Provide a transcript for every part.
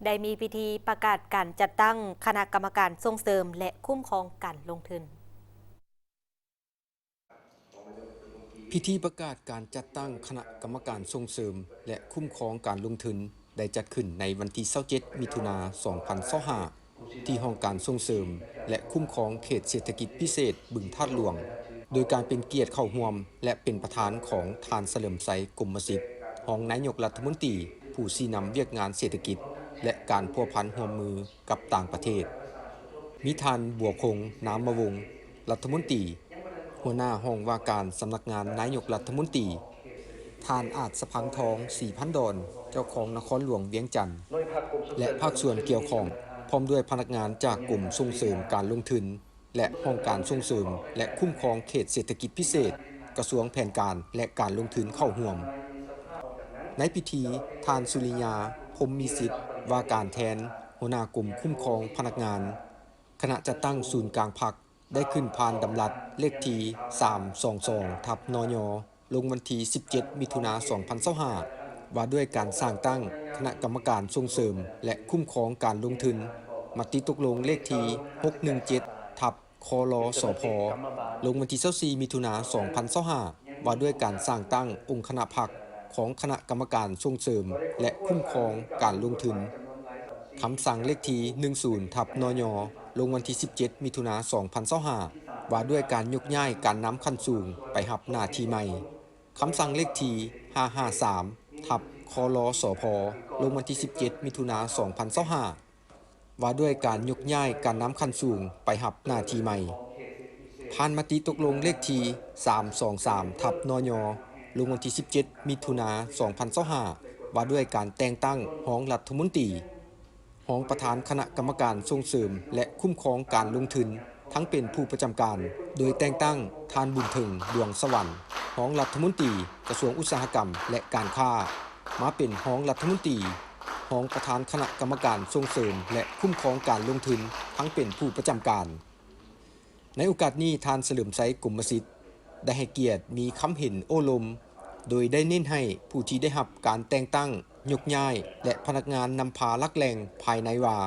ໄດ້ມີພິທີປະກາດການຈັດຕັ້ງຄະນະກຳມະການສົ່ງເສີມ ແລະ ຄຸ້ມຄອງການລົງທຶນ. ພິທີປະກາດການຈັດຕັ້ງຄະນະກຳມະການສົ່ງເສີມ ແລະ ຄຸ້ມຄອງການລົງທຶນ ໄດ້ຈັດຂຶ້ນໃນວັນທີຊາວເຈັດ ມິຖຸນາ ສອງພັນຊາວຫ້າ ທີ່ຫ້ອງການສົ່ງເສີມ ແລະ ຄຸ້ມຄອງເຂດເສດຖະກິດພິເສດບຶງທາດຫຼວງ, ໂດຍການເປັນກຽດເຂົ້າຮ່ວມ ແລະ ເປັນປະທານຂອງທ່ານ ສະເຫຼີມໄຊ ກົມມະສິດ ຮອງນາຍົກລັດຖະມົນຕີ ຜູ້ຊີ້ນຳວຽກງານເສດຖະກິດ ແລະ ການພົວພັນຮ່ວມມືກັບຕ່າງປະເທດ, ມີທ່ານ ບົວຄົງ ນາມມະວົງ ລັດຖະມົນຕີ ຫົວໜ້າຫ້ອງວ່າການສຳນັກງານນາຍົກລັດຖະມົນຕີ, ທ່ານ ອາດສະພັງທອງ ສີພັນດອນ ເຈົ້າຄອງນະຄອນຫຼວງວຽງຈັນ ແລະ ພາກສ່ວນກ່ຽວຂ້ອງ, ພ້ອມດ້ວຍພະນັກງານຈາກກົມສົ່ງເສີມການລົງທຶນ ແລະ ຫ້ອງການສົ່ງເສີມ ແລະ ຄຸ້ມຄອງເຂດເສດຖະກິດພິເສດ ກະຊວງແຜນການ ແລະ ການລົງທຶນເຂົ້າຮ່ວມ. ໃນພິທີ, ທ່ານ ສຸລິຍາ ພົມມີສິດ ວ່າການແທນຫົວໜ້າກົມຄຸ້ມຄອງພະນັກງານ, ຄະນະຈັດຕັ້ງສູນກາງພັກ ໄດ້ຂຶ້ນຜ່ານດຳລັດເລກທີສາມສອງສອງ ທັບ ນຍ ລົງວັນທີສິບເຈັດ ມິຖຸນາ ສອງພັນຊາວຫ້າ ວ່າດ້ວຍການສ້າງຕັ້ງຄະນະກຳມະການສົ່ງເສີມ ແລະ ຄຸ້ມຄອງການລົງທຶນ, ມະຕິຕົກລົງເລກທີຫົກໜຶ່ງເຈັດ ທັບ ຄລສພ ລົງວັນທີຊາວສີ່ ມິຖຸນາ ສອງພັນຊາວຫ້າ ວ່າດ້ວຍການສ້າງຕັ້ງອົງຄະນະພັກຂອງຄະນະກຳມະການສົ່ງເສີມ ແລະ ຄຸ້ມຄອງການລົງທຶນ. ຄຳສັ່ງເລກທີໜຶ່ງສູນ ທັບ ນຍ ລົງວັນທີສິບເຈັດ ມິຖຸນາ ສອງພັນຊາວຫ້າ ວ່າດ້ວຍການຍົກຍ້າຍການນຳຂັ້ນສູງໄປຮັບໜ້າທີ່ໃໝ່. ຄຳສັ່ງເລກທີຫ້າຫ້າສາມ ທັບ ຄລສພ ລົງວັນທີສິບເຈັດ ມິຖຸນາ ສອງພັນຊາວຫ້າ ວ່າດ້ວຍການຍົກຍ້າຍການນຳຂັ້ນສູງໄປຮັບໜ້າທີ່ໃໝ່. ຜ່ານມະຕິຕົກລົງເລກທີສາມສອງສາມ ທັບ ນຍ ລົງວັນທີສິບເຈັດ ມິຖຸນາ ສອງພັນຊາວຫ້າ ວ່າດ້ວຍການແຕ່ງຕັ້ງຮອງລັດຖະມົນຕີ, ຮອງປະທານຄະນະກຳມະການສົ່ງເສີມ ແລະ ຄຸ້ມຄອງການລົງທຶນ ທັງເປັນຜູ້ປະຈຳການ, ໂດຍແຕ່ງຕັ້ງທ່ານ ບຸນເຖິງ ດວງສະຫວັນ ຮອງລັດຖະມົນຕີກະຊວງອຸດສາຫະກຳ ແລະ ການຄ້າ ມາເປັນຮອງລັດຖະມົນຕີ, ຮອງປະທານຄະນະກຳມະການສົ່ງເສີມ ແລະ ຄຸ້ມຄອງການລົງທຶນ ທັງເປັນຜູ້ປະຈຳການ. ໃນໂອກາດນີ້, ທ່ານ ສະເຫຼີມໄຊ ກົມມະສິດ ໄດ້ໃຫ້ກຽດມີຄຳເຫັນໂອ້ລົມ, ໂດຍໄດ້ເນັ້ນໃຫ້ຜູ້ທີ່ໄດ້ຮັບການແຕ່ງຕັ້ງ, ຍົກຍ້າຍ ແລະ ພະນັກງານນຳພາຫຼັກແຫຼ່ງພາຍໃນວ່າ,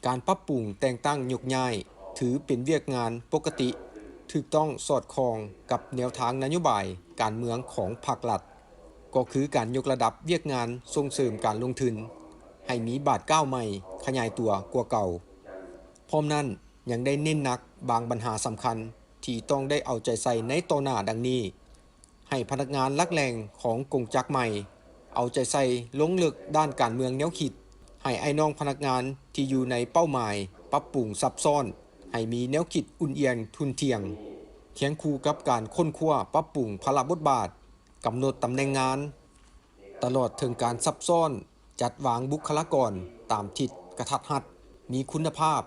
ການປັບປຸງແຕ່ງຕັ້ງຍົກຍ້າຍ ຖືເປັນວຽກງານປົກກະຕິ, ຖືກຕ້ອງສອດຄ່ອງກັບແນວທາງນະໂຍບາຍການເມືອງຂອງພັກລັດ, ກໍຄືການຍົກລະດັບວຽກງານສົ່ງເສີມການລົງທຶນ ໃຫ້ມີບາດກ້າວໃໝ່ຂະຫຍາຍຕົວກວ່າເກົ່າ. ພ້ອມນັ້ນ, ຍັງໄດ້ເນັ້ນໜັກບາງບັນຫາສຳຄັນທີ່ຕ້ອງໄດ້ເອົາໃຈໃສ່ໃນຕໍ່ໜ້າ ດັ່ງນີ້. ໃຫ້ພະນັກງານຫຼັກແຫຼ່ງຂອງກົງຈັກໃໝ່ ເອົາໃຈໃສ່ລົງເລິກດ້ານການເມືອງແນວຄິດ, ໃຫ້ອ້າຍນ້ອງພະນັກງານທີ່ຢູ່ໃນເປົ້າໝາຍປັບປຸງຊັບຊ້ອນ ໃຫ້ມີແນວຄິດອຸ່ນອຽນທຸ່ນທ່ຽງ, ຄຽງຄູ່ກັບການຄົ້ນຄວ້າປັບປຸງພາລະບົດບາດ, ກຳນົດຕຳແໜ່ງງານ, ຕະຫຼອດເຖິງການຊັບຊ້ອນ ຈັດວາງບຸກຄະລາກອນຕາມທິດກະທັດຮັດ, ມີຄຸນນະພາບ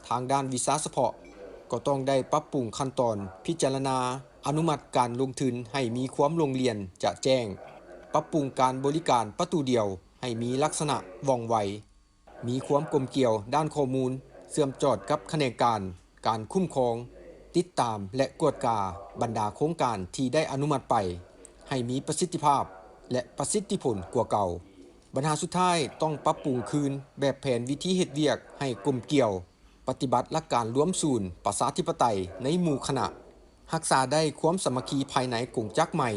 ທາງດ້ານວິຊາສະເພາະ, ກໍຕ້ອງໄດ້ປັບປຸງຂັ້ນຕອນພິຈາລະນາອະນຸມັດການລົງທຶນໃຫ້ມີຄວາມໂລ່ງລ່ຽນຈະແຈ້ງ, ປັບປຸງການບໍລິການປະຕູດຽວໃຫ້ມີລັກສະນະວ່ອງໄວ, ມີຄວາມກົມກ່ຽວດ້ານຂໍ້ມູນເຊື່ອມຈອດກັບຂະແໜງການ ການຄຸ້ມຄອງ, ຕິດຕາມ ແລະ ກວດກາບັນດາໂຄງການທີ່ໄດ້ອະນຸມັດໄປ ໃຫ້ມີປະສິດທິພາບ ແລະ ປະສິດທິຜົນກວ່າເກົ່າ. ບັນຫາສຸດທ້າຍ, ຕ້ອງປັບປຸງຄືນແບບແຜນວິທີເຮັດວຽກໃຫ້ກົມກ່ຽວ, ປະຕິບັດຫຼັກການລວມສູນປະຊາທິປະໄຕໃນໝູ່ຄະນະ, ຮັກສາໄດ້ຄວາມສາມັກຄີພາຍໃນກົງຈັກໃໝ່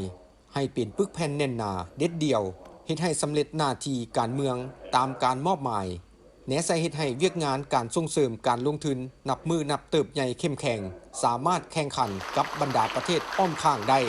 ໃຫ້ເປັນປຶກແຜ່ນແໜ້ນໜາເດັດດ່ຽວ, ເຮັດໃຫ້ສຳເລັດໜ້າທີ່ການເມືອງຕາມການມອບໝາຍ, ແນໃສ່ເຮັດໃຫ້ວຽກງານການສົ່ງເສີມການລົງທຶນນັບມື້ນັບເຕີບໃຫຍ່ເຂັ້ມແຂງ, ສາມາດແຂ່ງຂັນກັບບັນດາປະເທດອ້ອມຂ້າງໄດ້.